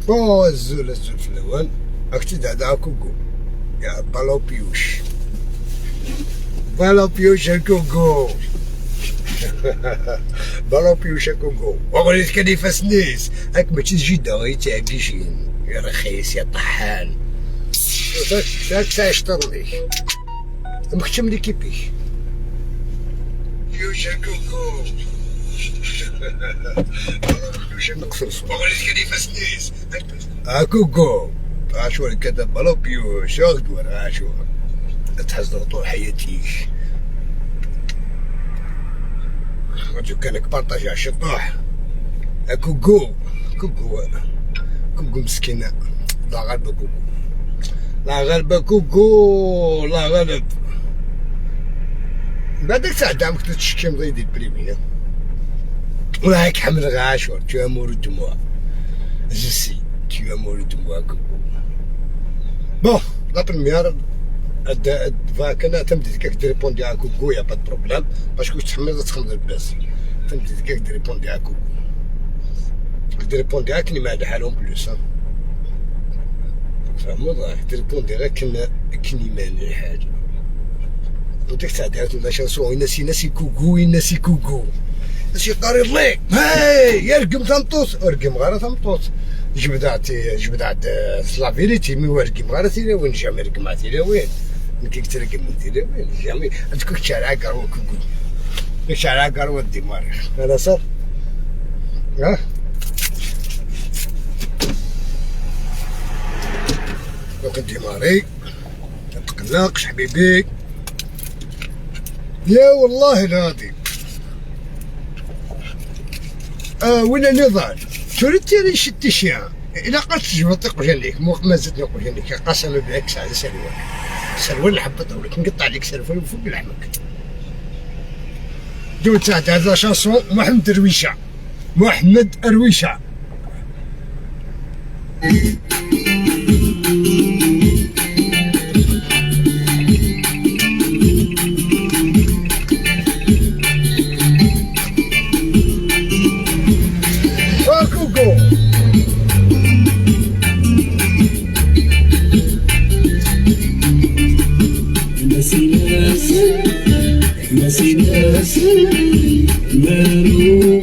bon الزول الزول في الاول اكتد هذا كوكو يا بالو بيوش بالو بيوش كوكو بالو بيوش كوكو وغريت كان يفسنيس هاك ماشي جدا غير تعكيشين يا رخيص يا طحان داك ساعة شطرني مختم ليكيبي بيوش كوكو نقصر الصوت كوكو عاشور كتب بالو بيوش اخدور عاشور تحزن طول حياتي كانك بارطاجي على الشطوح كوكو كوكو كوكو مسكينة لا غالبة كوكو لا غالبة كوكو لا غالب بعدك ساعة دامك تشكي مضيدي البريمية ولا هيك حمل غاشور tu as mouru de moi je sais tu as mouru de moi كوكو bon la première كان تمدي كاك تريبوندي على كوكو y a pas de problème parce que تحمل تخمد الباس تمدي كاك تريبوندي على كوكو تريبوندي على كني ما عندها حالهم plus فهموا تريبوندي غير كني ما عندها حاجة وديك الساعة دارت la chanson ناسي ناسي كوكو ناسي كوكو ناسي قاري ليك هاي يرقم ثمطوس ارقم غير ثمطوس جبدات la vérité mais ورقم غير تيلاوين jamais رقم تيلاوين نكيك ترقم من تيلاوين jamais تكون شارع كارو كوكو شارع كارو ديماري هذا صار ها donc démarrer ما تقلقش حبيبي يا والله العظيم وين نضال تريد تيري شتي شيا الا قلت تجبد قجليك ما زدني قجليك قسما بالعكس على سلوان سلوان الحبة ولك نقطع لك سلوان فوق لحمك دو تاع هاد la chanson محمد رويشه محمد رويشه كوكو ناسي ناس ناسي ناس مارو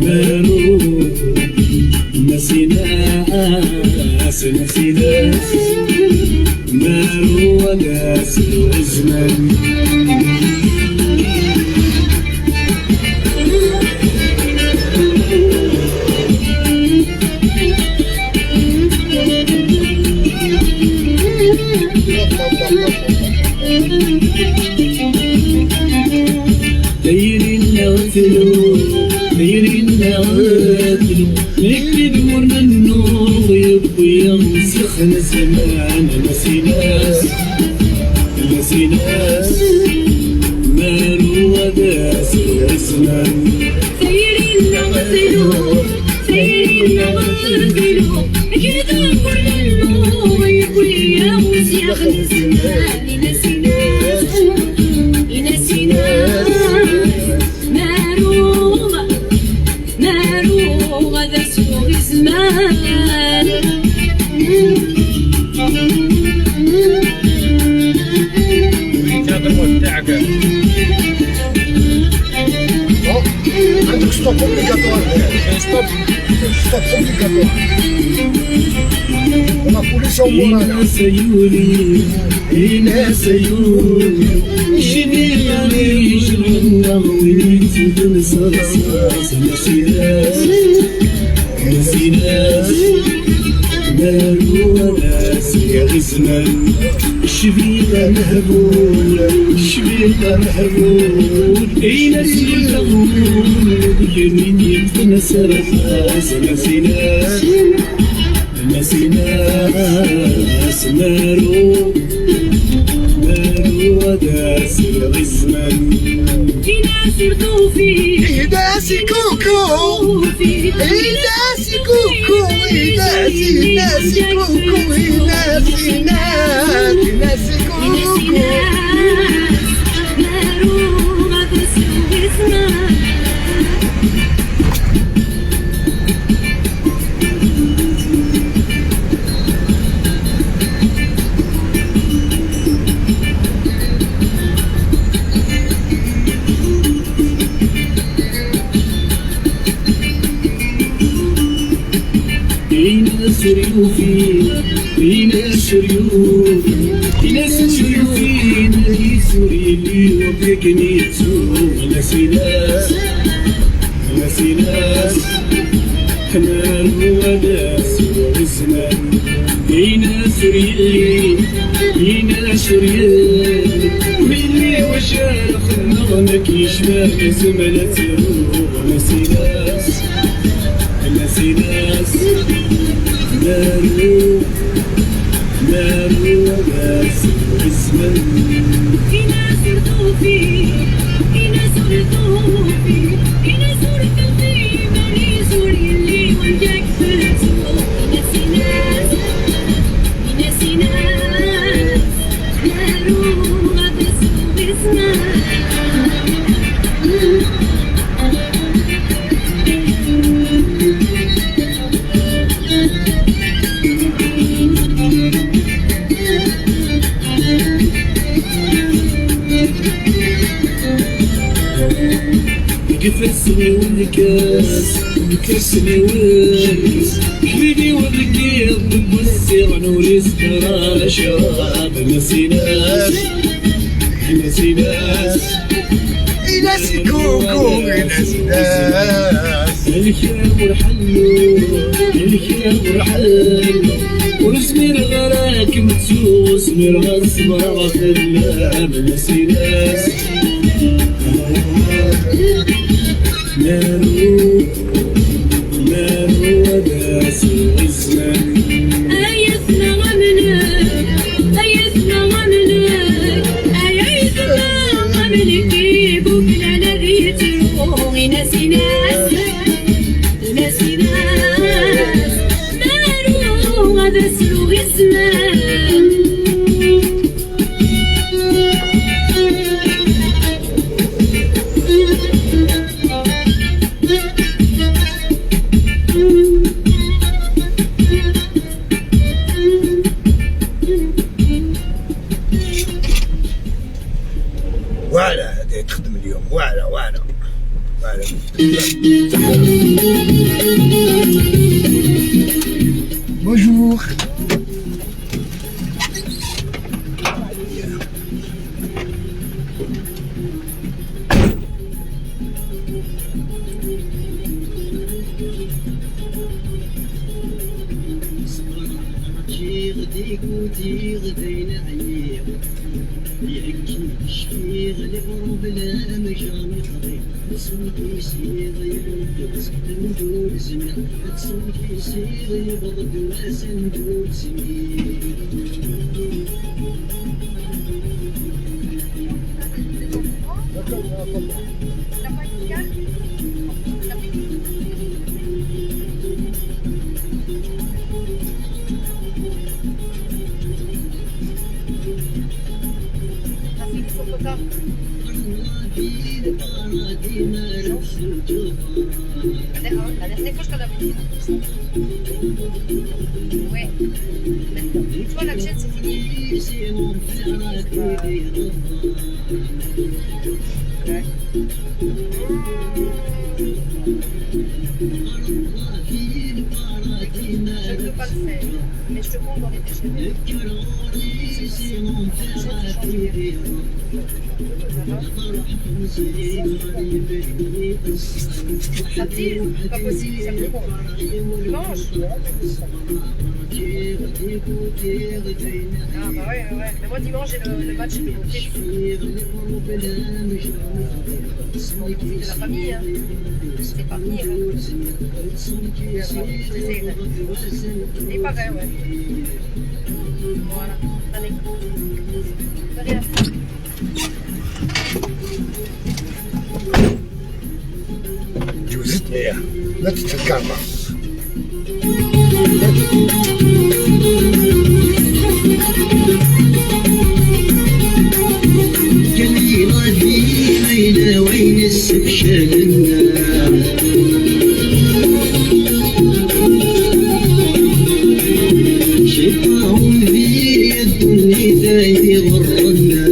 مارو ناسي ناس ناسي ناس مارو وناس الزمان دايرين نغتلو دايرين نغتلو نكتب ورنا النور يبويا مسخن زمان ناسي ناس ناسي ناس مارو وداس الزمان دايرين نغتلو دايرين نغتلو نكتب ورنا النور يبويا مسخن زمان ناسي ناس ناسي ناس مارو غدا سوق زمان عندك stop obligatoire stop stop obligatoire la police مورانا سيولي إنا سيولي جنيني جنونا وينتدن صرصاص ناسي ناس ناسي ناس مارو ناس يا غزمان الشبيبة مهبول الشبيبة مهبول أي ناس يلغون بجنين يدفن صرصاص ناسي ناس ناسي ناس مارو مارو وداس الغزمان في ناس رضوفي ناسي كوكو ناسي كوكو ناسي ناسي كوكو ناسي ناسي ناسي كوكو مارو غدا سوق زمان. إينا سريوفي إينا سريوفي إينا سريوفي نادي سوري اللي وبيكني ناسي ناس ناسي ناس حنان وناس والزمان إينا سوري إينا سوري ويلي وشارخ نغنك يشبه زملة ناسي ناس ناسي ناس نارو نارو ناس والزمان إنا سرتو في إنا سرتو في إنا سرتو في ماني سوري اللي وجاك فرتو ناسي ناس ناسي ناس نارو غدا سوق زمان. قفزني والكاس قفزني والكاس حبيبي والركيب والسير نوري سكران شراب ناسي ناس ناسي ناس ناس كوكو ناس ناس الخير والحلو الخير والحلو ورسمير غراك متسوس مير غصبر غفلام ناسي ناس نارو نارو وناس الزمان. أيثنا غمنك أيثنا غمنك أيثنا غمنك بوكنا نذي تروغ ناسي ناس ناسي ناس نارو غدا سروغ الزمان. واعرة هذه تخدم اليوم واعرة واعرة واعرة. Bonjour. La dernière fois, je t'en avais dit. Ouais. Maintenant. Tu vois, la chaîne, c'est fini. C'est fini. C'est pas... Ouais. Je ne peux pas le faire, mais je te compte dans les déchets. Ça te dit, c'est pas possible, ça me dit bon. Tu manges? Ah bah ouais, ouais. Mais moi dimanche j'ai le match de mon fils. C'est la famille, hein. C'est pas venir. Hein. Et pareil, ouais. Voilà. Allez. De rien. جوزتني يا لا تتكرر. وين السبشلنا شفاهم في الدنيا يغرنا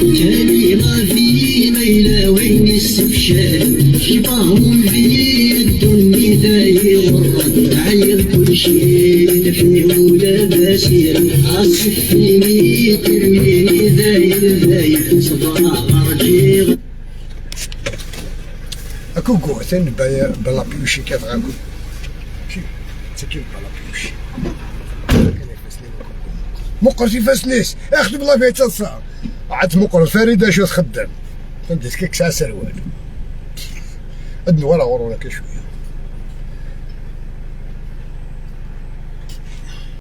جليلة في ليلة وين السبشلنا السفشال شباهم في الدنيا ذاي غرا عيط كل شيء فيه ولا بسير عصفيني ترميني ذاي ذاي صبرا رجيغ. اكوكو ثاني بلا بيوشي كيف غاكو تسكين بلا بيوشي. مقر في فاسنيس اخدم الله فيها تصا عاد مقر فريدة شو تخدم فهمت كيك ساعة سروال ادن ولا غرونا كشوية.